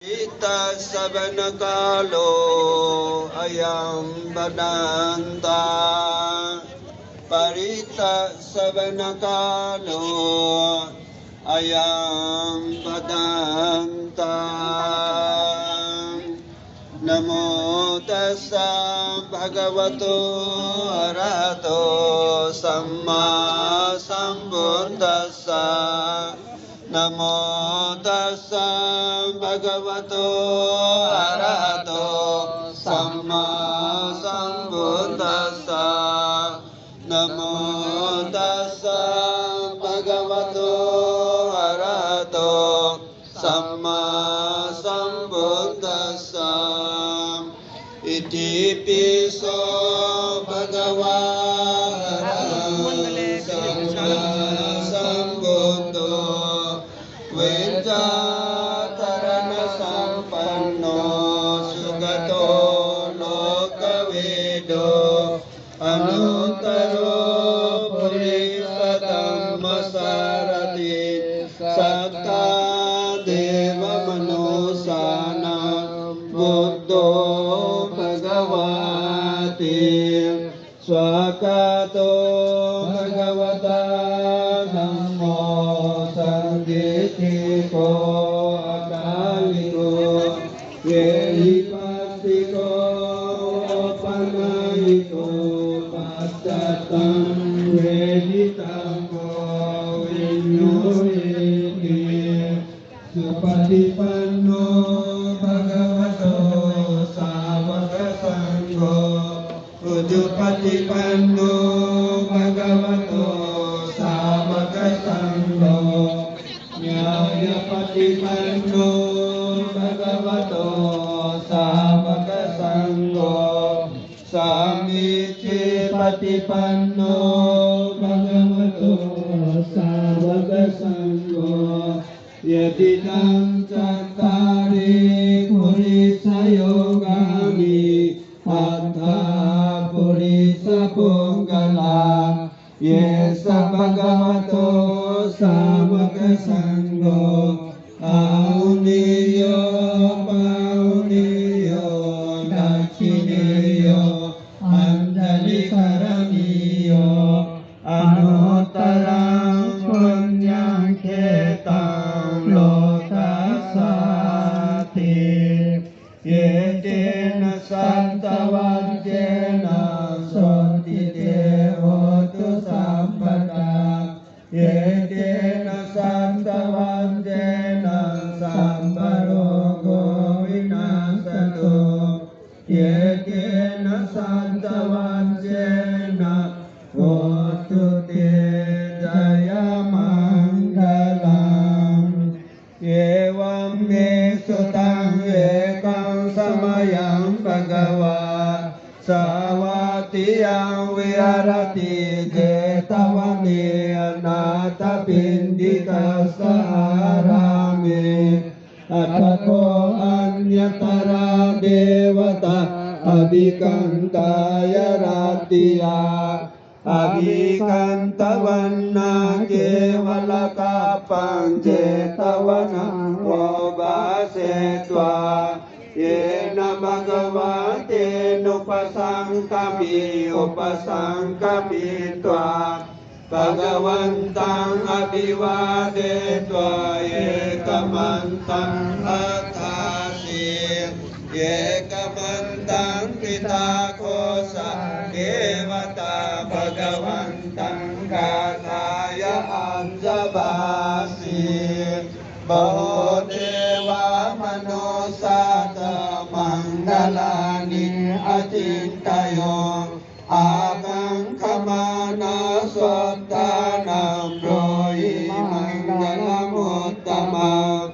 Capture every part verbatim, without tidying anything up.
Parittassavanakālo ayaṃ bhadantā. Parittassavanakālo ayaṃ bhadantā. Namo tassa bhagavato arahato sammāsambuddhassa. Namo tassa bhagavato arahato sammāsambuddhassa. Namo tassa bhagavato arahato sammāsambuddhassa. Itipi so bhagavā arahaṃ sammāsambuddho vijjācaraṇasampanno sugato lokavidū anuttaro purisadammasārathi satthā devamanussānaṃ buddho bhagavāti. Svākkhāto bhagavatā dhammo sandiṭṭhiko akāliko ehipassiko opanayiko paccattaṃ veditabbo viññūhīti. Supaṭipanno bhagavato sāvakasaṅgho. Ujupaṭipanno bhagavato sāvakasaṅgho. Ñāyapaṭipanno bhagavato sāvakasaṅgho. Sāmīcipaṭipanno bhagavato sāvakasaṅgho. Yadidaṃ cattāri purisayugāni aṭṭha purisapuggalā, esa bhagavato sāvakasaṅgho, āhuneyyo pāhuneyyo dakkhiṇeyyo añjalikaraṇīyo anuttaraṃ puññakkhettaṃ lokassāti. Etena saccavajjena sotthi te hotu sabbadā. Etena saccavajjena sabbarogo vinassatu. Etena saccavajjena hotu te jayamaṅgalaṃ. Evaṃ me sutaṃ. Ekaṃ samayaṃ bhagavā sāvatthiyaṃ viharati jetavane anāthapiṇḍikassa ārāme. Atha kho aññatarā devatā abhikkantā āratiyā abhikkantavaṇṇā kevalakappaṃ jetavanaṃ obhāsetvā. Yena bhagavā tenupasaṅkami, upasaṅkamitvā bhagavantaṃ abhivādetvā ekamantaṃ aṭṭhāsi. Ekamantaṃ ṭhitā kho sā devatā bhagavantaṃ gāthāya abhibhāsi. Bahū devā manussā ca maṅgalāni acintayuṃ, ākaṅkhamānā sotthānaṃ brūhi maṅgalamuttamaṃ.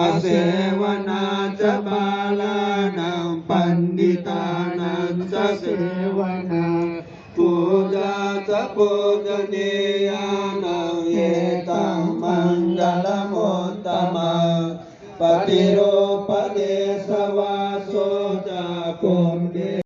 Asevanā ca bālānaṃ paṇḍitānañca sevanā, pūjā ca pūjanīyānaṃ etaṃ maṅgalamuttamaṃ. Paṭirūpadesakāyikā